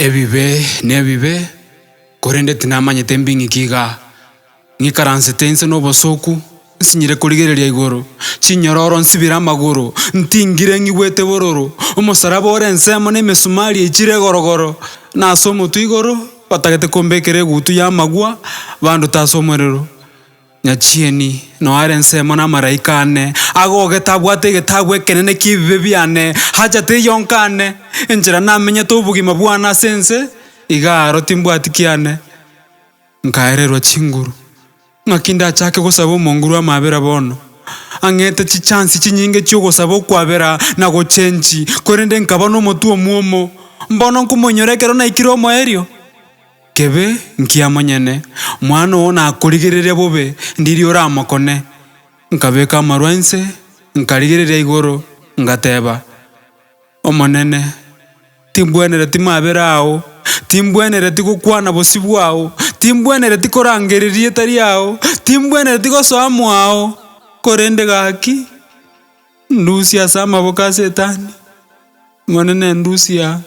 Ebibe nebibe, korende tinamanyete mbing'iki igaa. Ng'ikaransete inse nobosooku, nsinyire korigereria igoro, chinyororo nsibire amagoro, ntingire ng'igwete bororo, omosaraba ore ensemo na emesumari eichire egorogoro, na ase omotwe igoro batagete kombekera egutu y'amagwa, bandute ase omorero. Nyachieni noo are ensemo na amaraika ane, agogete abwate egetabu ekenene ki'ebibe biane, hacha teiyo nkane, enchera namenyete obogima bwane ase ense, iga aro timbwati kiane. Nkaererwa chinguru, ng'aki ndachake gosaba omonguru amabera bono? Ang'ete chichansi chinyinge chi'ogosaba okwabera na gochenchi, korende nkaba nomotwe omwomo. Mbono nkomoinyora ekero naikire omoerio? Kebe nkia monyene, mwana oo nakorigereria bobe, ndiria oramokone. Nkabeka amarwa inse, nkarigereria igoro, ngateba, Omonene, timbwenereti mabera ao, timbwenereti gokwana bosio bwao, timbwenereti korangeria erieta riao, timbwenereti gosoa mwao, korende gaki, ndusie ase amaboko a Setani. Omonene ndusia.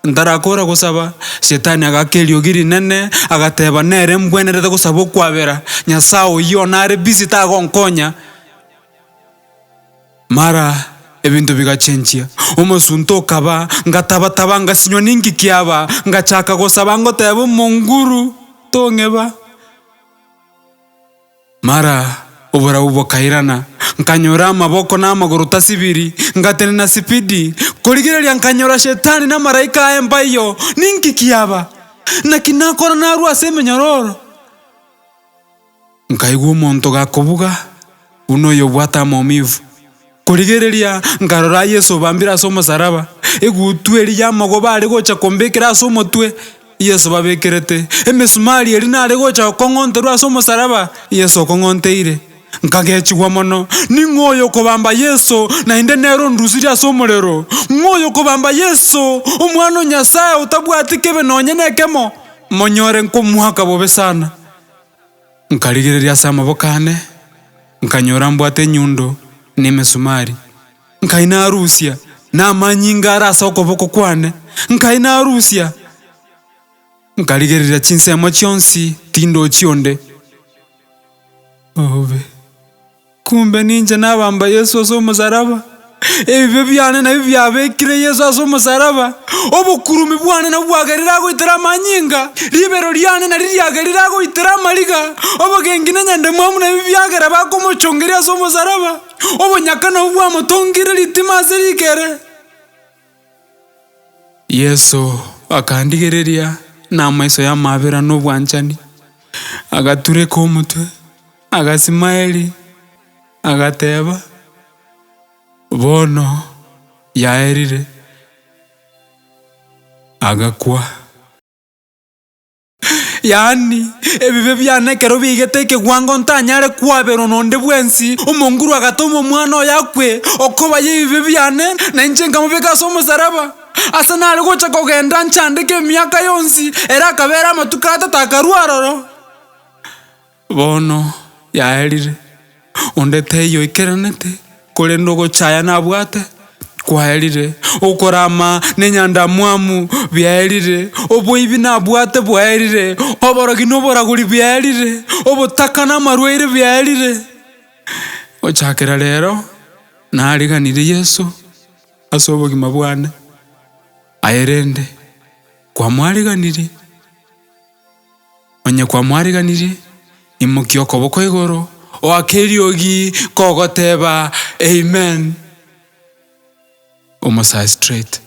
Ntarakora gosaba, Shetani agaaka eriogi rinene, agateba, Nere mbwenerete gosaba okwabera, Nyasae oyio nare busy tagonkonya. Mara ebinto bigachenchia, omosunte okaba, ngataba-taba ngasinywa ninki kiaba, ngachaka gosaba ngoteba Omonguru, tong'eba. Mara oborabu bokairana, nkanyora amaboko na amagoro tasibiri, ngatenena sipidi, korigereria nkanyora Shetani na amaraika aye mbaiyo, ninki kiaba? Naki nakora narue ase emenyororo? Nkaigwa omonto gakobuga buna oyobwate amaumivu. Korigereria, nkarora Yeso obambire ase omosaraba, egutwa eria y'amagoba are gocha kombekera ase omotwe, Yeso babekerete. Emesumari eria nare gocha gokong'onterwa ase omosaraba, Yeso okong'onteire. Nkagechigwa mono, ning'o oyo okobamba Yeso, naende nere ondusirie ase omorero? Ng'o oyo okobamba Yeso, Omwana o Nyasae otabwati kebe nonye nekemo? Monyore nkomoaka bobe sana. Nkarigereria ase amaboko aane, nkanyora mbwate enyundo na emesumari. Nkai narusia, na amanyinga are ase okoboko kwane, nkai narusia. Nkarigereria chinsemo chionsi, tindochi onde. Obe. Kumbe ninche nabamba Yeso ase omosaraba, ebibe biane nabio biabekire Yeso ase omosaraba, obokurumi bwane nabwo bwagerire agoitera amanyinga, ribero riane nario riagerire agoitera amariga, obogenki na nyandamwamu nabio biagera bakomochongeria ase omosaraba, obonyaka nabwo bwamotongire ritima ase rikere. Yeso akandigereria namaiso y'amabera na obwanchani, agatureka omotwe, agasimaeli, agateba, Bono yaerire. Agakwa. Yaani, ebibe biane ekero biigete ekegwango ntanyare kwaberwa nonde bwensi, Omonguru agatoma Omwana oye akwe okoba y'ebibe biane, na inche nkamobeka ase omosaraba. Ase nare gocha kogenda nchandeke emiaka yonsi, ere akabera amatuko atato akarua aroro. Bono yaerire, onde taiyo oikeranete, korende ogochaya nabwate kwaerire, okorama na enyandamwamu biaerire, oboibi nabwate bwaerire, oborogi na oboragori biaerire, obotaka na amarwaire biaerire. Gochakera rero nariganirie Yeso ase obogima bwane, aye rende kwamwariganirie? Onye kwamwariganirie, imokia okoboko igoro, oake eriogi kogoteba, Amen. Omosae straight.